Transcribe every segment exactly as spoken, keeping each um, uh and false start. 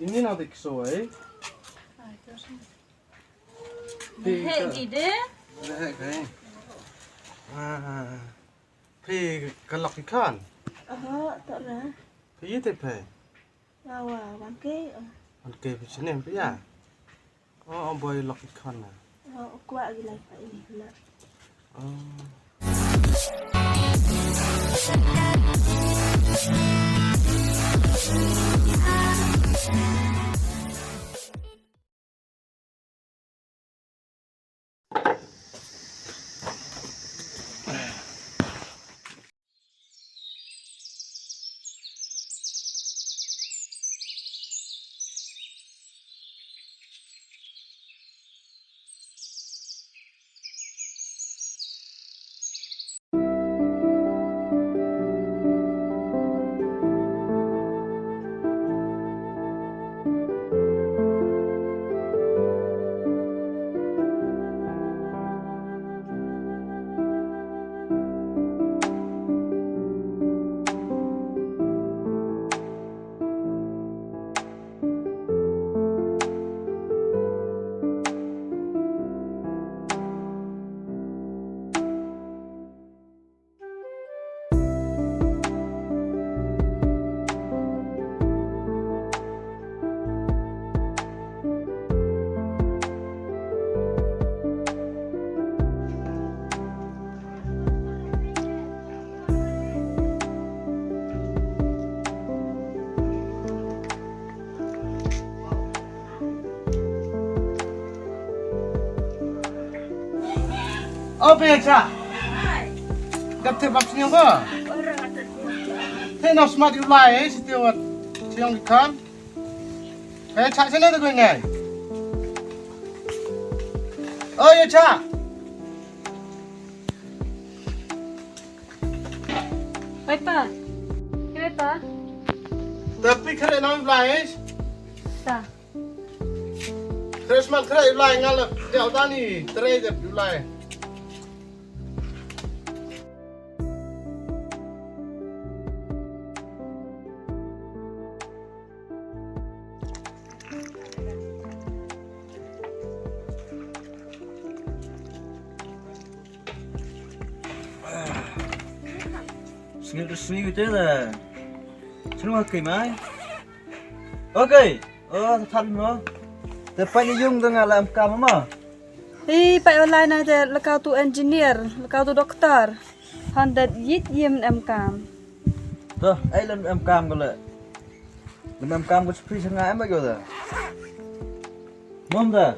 Ini nang te kso, eh? Ai, terus. Phi heh ka, ki de? Heh ka, eh. Ah, phi ka lok ki khon? Aha, to na. Phi ïa te phi? Wa, wa, wan ke, oh. Wan ke phi sini phi ïa? Oh, oh, boy lok ki khon na. Oh, kwah ki lai pa ini na. Oh. O, phi ïa chah. Dap te bap sniang ko. Te nang smat ïa u Blai, eh, site wat sniang ki khon. Phi ïa chah sene te ko ngai. O, ïa chah. Oi, pa. Oi, pa. Tapi khreh nang u Blai, eh. Ta. Khreh smat khreh u Blai, nga la dei u dani, trei dep u Blai. Sngi, sngi te da. Snu ha kai mai. Okay. Oh, that mo. Te pa ni yung da nga la em kam mo. Hi, pa ïa u Lai na te lakaw tu engineer, lakaw tu doktor. Han dat yit yim em kam. To, ai lem em kam ko le. Lem em kam ko spri sanga em ko da. Mom da.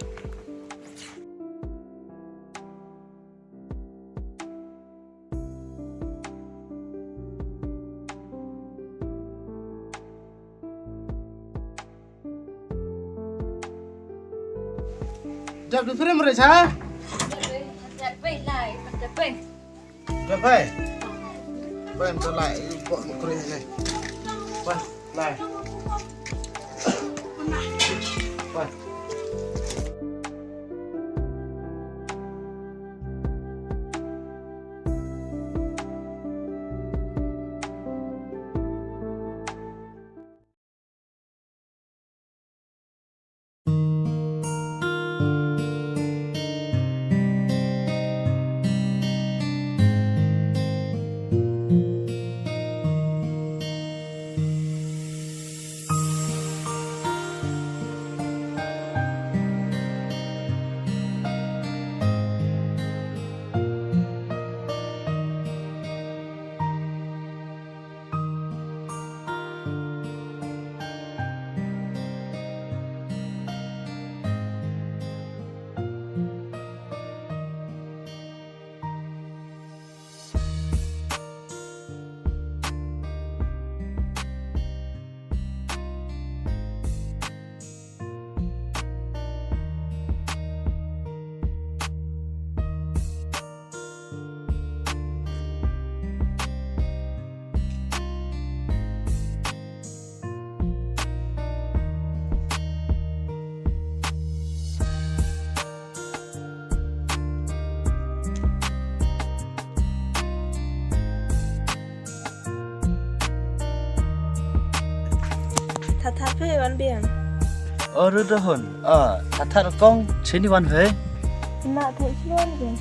Jap du threm re cha. Jap bai lai, jap bai. Jap bai. Bai, jap lai, ko mo kre ne. Bai, lai. Bai. That that phi wan biang. O Rudohon, a, ta thad kong, chini wan hei. Na thad chini wan hei.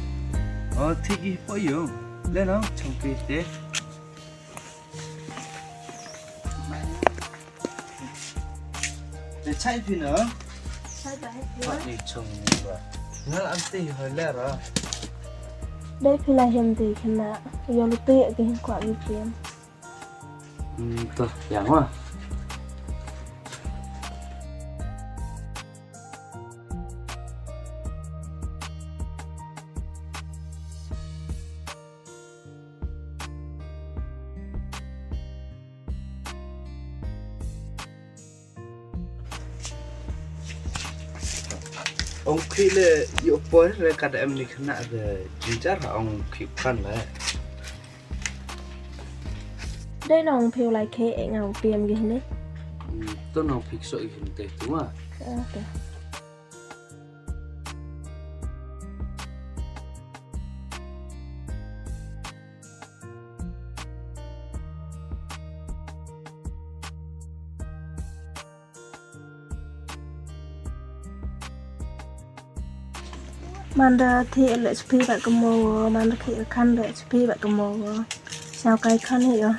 O, thik i po yung. Le no, chong pi te. Le chai pi no. Chai pi no. Ni chong ni ba. Ngal anti hei le ra. Dei phi la hem ti khana. Yo lu te ke hin kwah ngi pian. Hmm, to, yang wa. Ong khih le ïoh poi re ka da em ni khana de jinjar ong khih kan le. Dei nong phiu lai khe e ngau piam gi hini. Hmm, to nong phik so i hin te tu ma. Okay. Manda thi ele spi ba kemo, manda khi khan be spi ba kemo. Sao kai khan hi yo.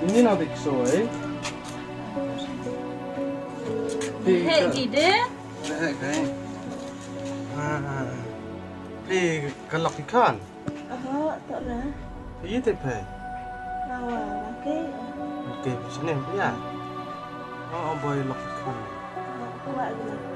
Ini na dik so, eh? Heh, gide? Heh, kai. Ah, phi ka lok ki khan? Aha, tak na. Phi te phi? Awa, laki. Laki, phi sini phi ya? Oh, oh, boy lok ki khan. Kuat gila.